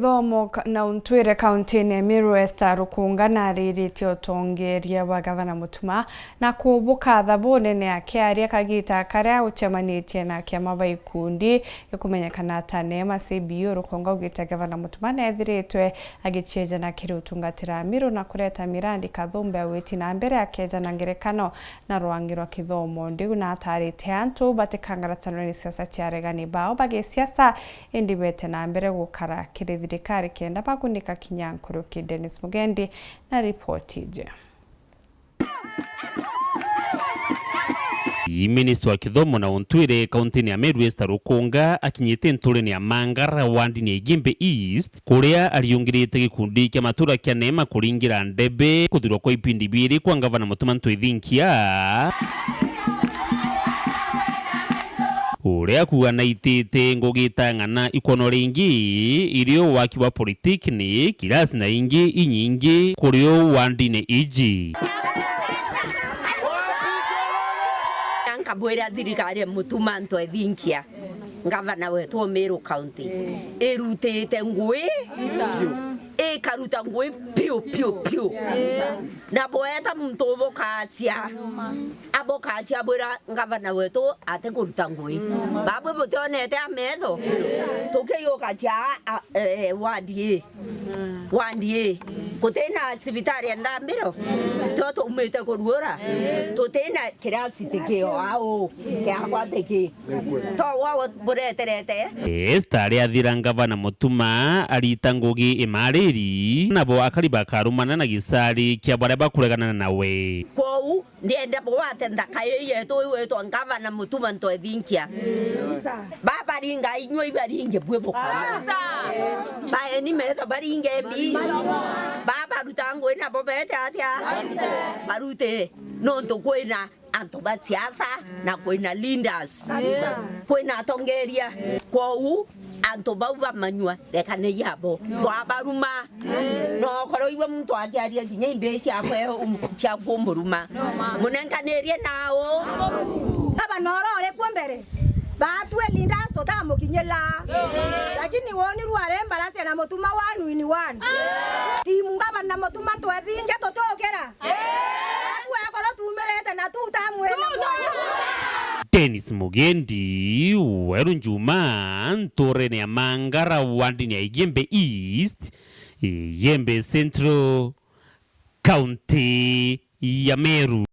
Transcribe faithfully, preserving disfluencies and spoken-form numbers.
Thomo ka-, na untwire kaunti-ini ya Meru, Esther Rukunga, nariritie utongeria bwa Gavana Mutuma na kubukatha bunene akiaria kagita karia ucemanitie na kiama ba ikundi gikumenyekana ta Neema C B U. Rukunga augite Gavana Mutuma neethiritwe agiciejana kiri utungatira Amiru na kureta mirandi kathumbe ya witi na mbere, akejana ngerekano na rwangi rwa kithomo. Ndiu na atarite antu batikangaratanwe ni siasa cia aregani bao bagisiasa, indi bete na mbere gukara kiri thirikari kenda bagunika kinya nkuruki. Dennis Mugendi na ripoti iji. Minista wa kithomo na untwire kaunti-ini ya Meru, Esther Rukunga, akinyite nturene ya Mangara, wandini ya Igembe East, kuria ariungirite gikundi kia matura kia Neema kuringira ndebe kuthirwa kwa ipindi biiri kwa Ngavana Mutuma M'Ethingia, uria akuuga naitite ngugi ta ng'ana ikono ringi irio waki bwa polytechnic, kirasi na ingi inyingi kuri o wandini iji. Nkabwira thirikari ya Mutuma M'Ethingia, ngavana wetu wa Meru County, irutite ngui, ikaruta ngui piu, piu, piu. Na bweta muntu ubukacia, abukacia bwira ngavana wetu atikuruta ngui. Babwe butionete ametho, tukiukacia a, e, wadi ii. Wandi ii, gutina cibitari ya Nthambiro, tio tumite kuruura, tutina kirasi tikio au, kiakwa tiki. To wao bureterete. Esther aria athira ngavana Mutuma arita ngugi imariri, nabo akari bakarumana na gisari kia baria bakuregana nawe. Kwou, ndienda bugwate nthaka ii yetu iu witwa Ngavana Mutuma M'Ethingia. Babaringa inywe ibaringe bwi bukama. Baeni metho baringe mbi. Babaruta ngui nabo bete atia? Barute. Nontu kwina antu ba siasa na kwina leaders. Kwina atongeria. Kwou, antu bau bamanyua, rekani yabo. Twabaruma. Nokorwo igwe muntu akiaria kinya imbi ciakwe, um, cia kumuruma. Munenkanirie nao. Ngavana oro uri kuo mbere, batue leaders tutamukinyira. Lakini woni rware mbaracia na Mutuma one in one. Timu ngavana na Mutuma M'Ethingia tutukira. Atu ekorwo tumirite na tutamwira. Dennis Mugendi, Weru Njuma, nturene ya Mangara, wandini ya Igembe East, Igembe Central, kaunti ya Meru.